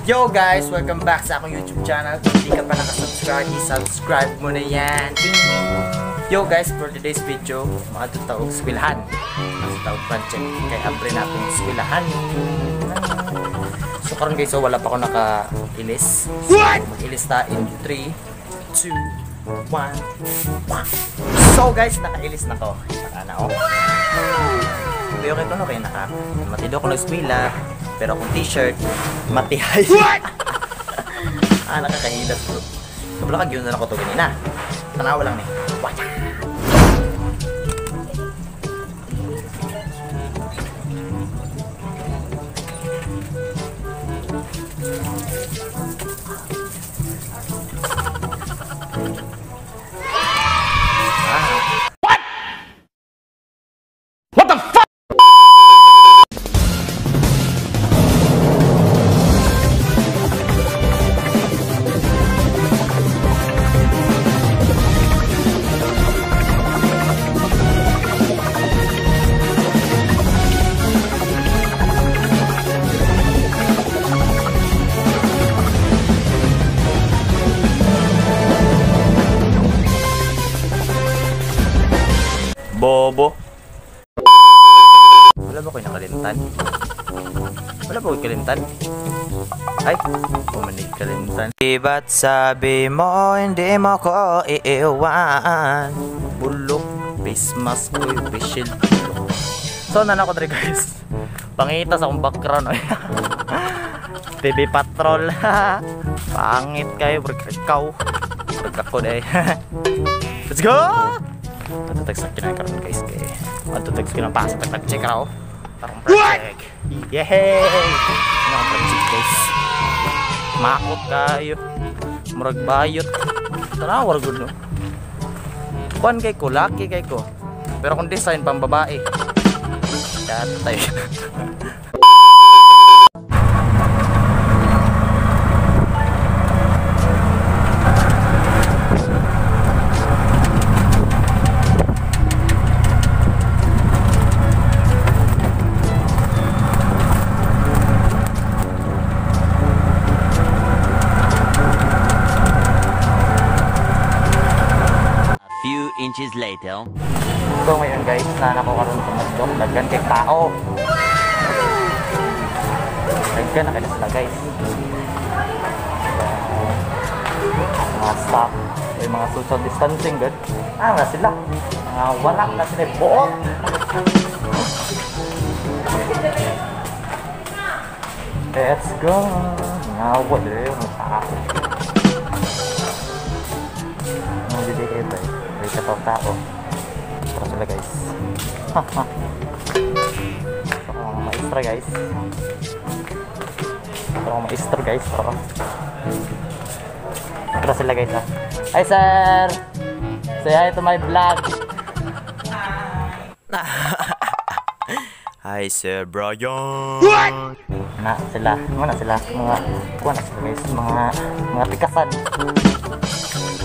Yo guys, welcome back sa akong YouTube channel. Kung hindi ka pa nakasubscribe, i-subscribe mo na yan. Ding! Yo guys, for today's video, maadto ta og eskwelahan. Maadto ta og project kay abre na akong eskwelahan. So karon guys, so wala pa ako naka-ilis. So mag-ilis ta in 3, 2, 1. So guys, nakailis na ko. Naka na oh. Pero okay ko no kay naka matido ko ng eskwela. Pero akong t-shirt, matihay. Ah, nakakahilas bro. Kabla ka, yun na ako to ganina. Tanawa lang ni. Watcha! What? What the fuck? Bobo. Wala ba ko'y nakalimtan? Wala ba ko'y kalimtan? Ay, pumanig kalimtan. Ba't sabi mo hindi mo ko iiwan? Bulok, face mask ko'y face shield. So, nana ko dre guys. Pangita sa akong background. TV Patrol. Pangit kayo, ikaw. Ako dahil. Let's go! Matutag sa kinakaroon guys kay matutag sa kinakaroon sa tag-check raw. Tarong project. Yay! Ano ang project guys? Makot kayo. Murag bayot. Tanawa gud no. Kuan kay ko, laki kay ko. Pero kung design pang babae. Datay. Inches later. So ngayon guys, nana ko karon sa Madlong, daghan kay tao. Daghan na kayo sila guys. Mga staff, may mga social distancing good. Ah, na sila. Mga wala na sila buot. Let's go. Nga wala yung tao. Ang dili kayo ba? May katao-tao. Tara sila guys. So, mga maestra guys. Tara mga maestro guys. Tara. Tara sila guys ha. Hi sir! Say hi to my vlog. Hi Sir Brian. What? Na sila. Mga na sila. Mga kuha na sila guys. Mga tikasan.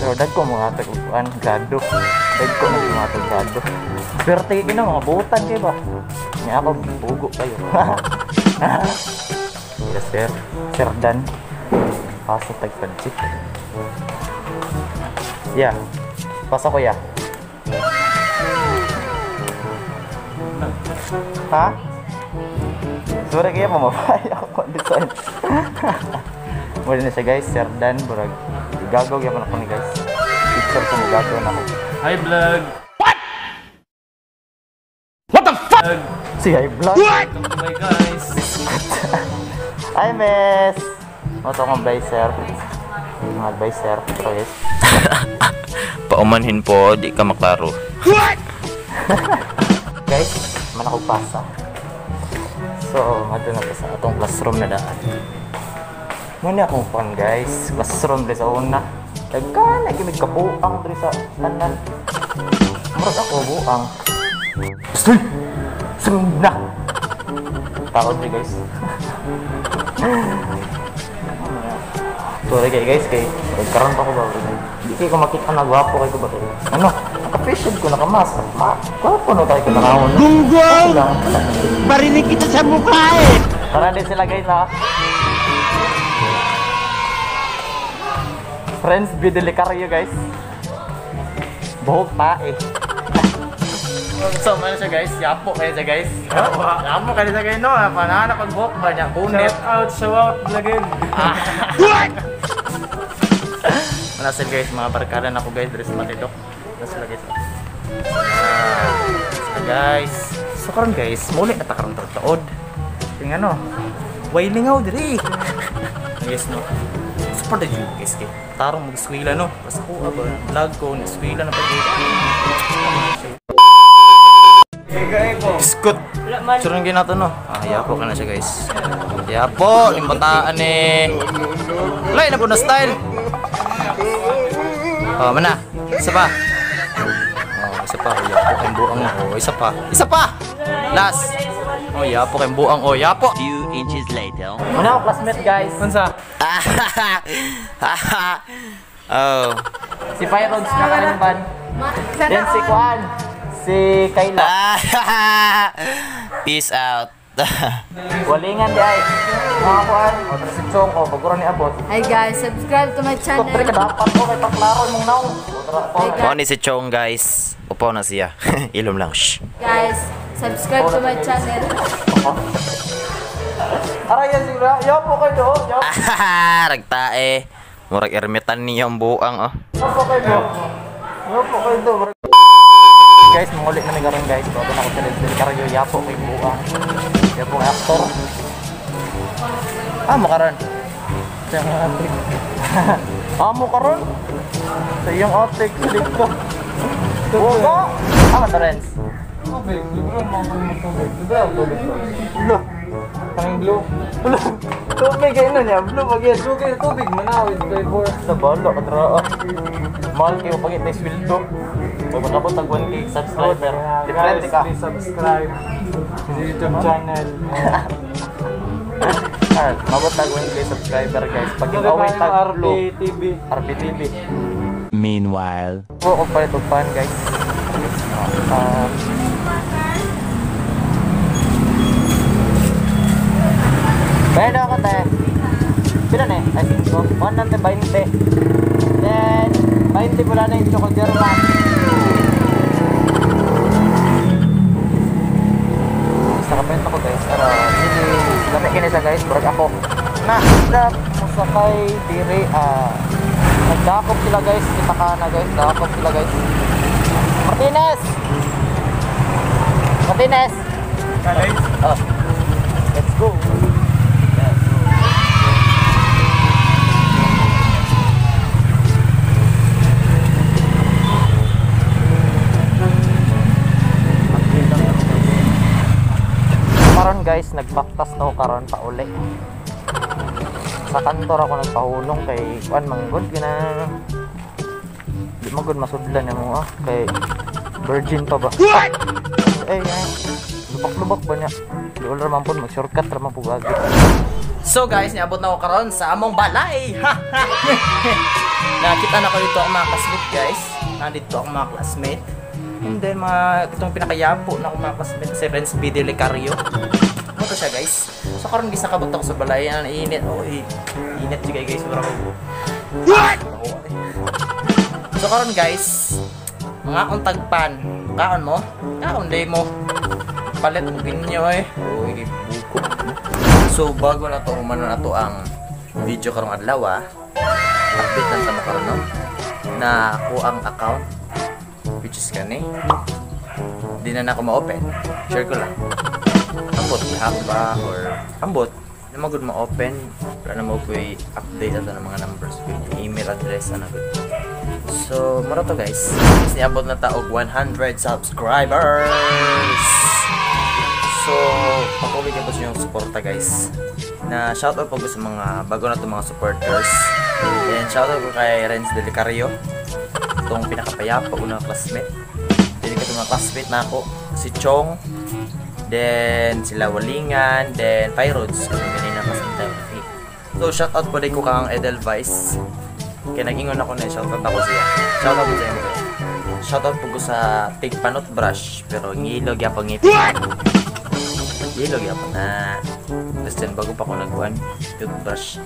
Pero dagko mga tag-upuan, grado. Dagko na mga tag-grado. Swerte kayo na, mga butan kayo ba? Nga ako, bugo kayo. Yes sir, Sir Dan. Pasa tag-panchik. Yeah, pasa ko ya. Ha? Sorry kayo, mamapay ako design. Muli na siya guys, Sir Dan, burag. Gagaw yaman ako ni guys. Picture sa gagaw na ako. Hi vlog. What? What the fuck? Si hi vlog. What? Welcome to my guys. Hi miss. Mo to akong advisor. Mga advisor. Pero guys. Paumanhin po, di ka maklaro. What? Guys, man ako pasa. So, ngadto na sa atong classroom na daan. Muna akong phone guys, classroom diri sa una. Daghan na kini kabuang diri sa tanan. Murag ako buang. Stoy! Sunda. Tao diri guys. Sorry kay guys kay karon pa ko ba. Di kay ko makita na gwapo kay ko ba. Ano? Naka-face shield ko, naka-mask. Gwapo no tayo ko nakahon. Gunggong! Barinig kita sa mukha eh. Tara din sila guys ha. Friends B. Delicario guys. Buhok pa eh. So, ano siya guys? Yapo kayo siya guys. Yapo kayo siya guys, no? Panana pag buhok ba niya? Bunit. Shout out, vlogin. Wala sila guys, mga barkada na ako guys. Dito sa Matidok. Wala sila guys. Sila guys. So karon guys, muli na ta karon taod. Yung ano, wailingaw diri. Guys no. Support din guys kay. Tarong mag-eskwela no. Pas ako ba vlog ko na eskwela na pag. Biskot. Surang ginato no. Ah, yapo ka na siya guys. Yapo, limbataan eh. Lay na po na style. Oh, mana. Isa pa. Oh, isa pa. Yapo kay buang. Oh, isa pa. Isa pa. Last. Oh, yapo kay buang. Oh, yapo. Few inches later. Muna ako classmate guys. Unsa? Oh. Si Pyrogs na kalimban. Then si Kuan. Si Kayla. Peace out. Walingan di ay. Mga Kuan. O, tara si Chong. O, bagura ni Abot. Hi guys, subscribe to my channel. Stop, ka dapat ko kay paklaro mong naong. O, tara po. Mao ni si Chong guys. Upaw na siya. Ilom lang. Shh. Guys, subscribe to my channel. Aray yan siguro. Yapo kayo do. Yapo Ragtae. Murag ermitan niya ang buang oh. kayo do. Yapo kayo do. Guys, mangulit na karon guys. Bago na ako sa Lenzel Carrio. Yapo kay buang. Yapo kay actor. Ah, mo karon. Sa iyong atik. Ah, mo karon. Sa iyong atik. Dito. Buga. Ah, Terence. Tubig, libre mo ang tubig. Libre ang tubig. Blue. Tanging blue. Blue. Tubig kayo nun niya. Blue pag yan. Tubig, tubig manaw with flavor. Sa balo, katara. Mahal kayo pag ito sweldo. Pag makabot tag 1K subscriber. Diferente ka. Guys, please subscribe sa YouTube channel. Ah, mabot tag 1K subscriber guys. Pag giveaway tag blue. RBTV. RBTV. Meanwhile. Po ko palit og pan guys. Bayad ako te. Pila na eh? Ay, 5. 1 lang te, 20. Then, 20 pula na yung chocolate man. Basta kapent ako guys. Pero, sige, lamig kini siya guys. Burag ako. Na, na, musakay, diri, nagdakop sila guys. Kita ka na guys. Dakop sila guys. Martinez! Martinez! Oh. Let's go. Karon guys, nagbaktas na ako karon pauli. Sa kantor ako nagpahulong kay kuan manggod gina. Di magud masudlan nimo ah kay virgin pa ba. What? Ay, ay. Lubak-lubak ba niya? Di wala man pud mag shortcut ra man pud agi. So guys, niabot na ako karon sa among balay. Nakita na ko dito ang mga classmate guys. Nandito ang mga classmate. And then mga itong pinakayapo na akong mga classmate si Renz B. Delicario. Ano to siya guys? So karon gisa kabot ako sa balay, ang init. Oh, init jud guys, mura ko. What? So karon guys, mga akong tagpan. Kaon mo? Kaon day mo. Palit og inyo eh. Uy, buko. So bago na to umano na to ang video karong adlaw ah. Update lang ta mo karon no. Na ako ang account which is kani. Di na nako ma-open. Share ko lang. Ambot hack ba or ambot na magud ma-open. Wala na mo ko'y update ato ng mga numbers ko, email address ano gud. So mura to guys. Guys, niabot na ta og 100 subscribers. So patuloy kayo po sa inyong suporta guys. Na shoutout po sa mga bago na to mga supporters. Then shoutout ko kay Renz Delicario, itong pinakapayapa unang classmate. Then ito mga classmate na ako, si Chong, then sila Walingan, then Pyrods, kung ganyan na classmate tayo. So shoutout po din ko kang Edelweiss. Kaya nag-ingon ako na shoutout ako siya. Shoutout po sa inyo. Shoutout po ko sa Tigpanot Brush, pero ngilog yapon ngipin. Ngilog yapon na. Tapos then bago pa ako nagkuhan, toothbrush.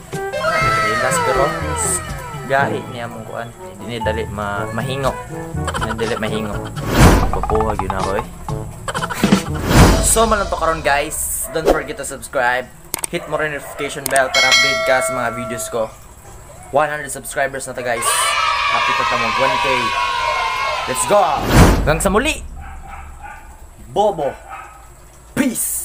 Relax pero Gahi niya mong kuan. Hindi ni dali ma mahingo. Hindi dali mahingo. Papuha gyud ako eh. So man lang to karon, guys. Don't forget to subscribe. Hit mo rin notification bell para update ka sa mga videos ko. 100 subscribers na to, guys. Happy ta mag 1K. Let's go! Hanggang sa muli! Bobo! Peace!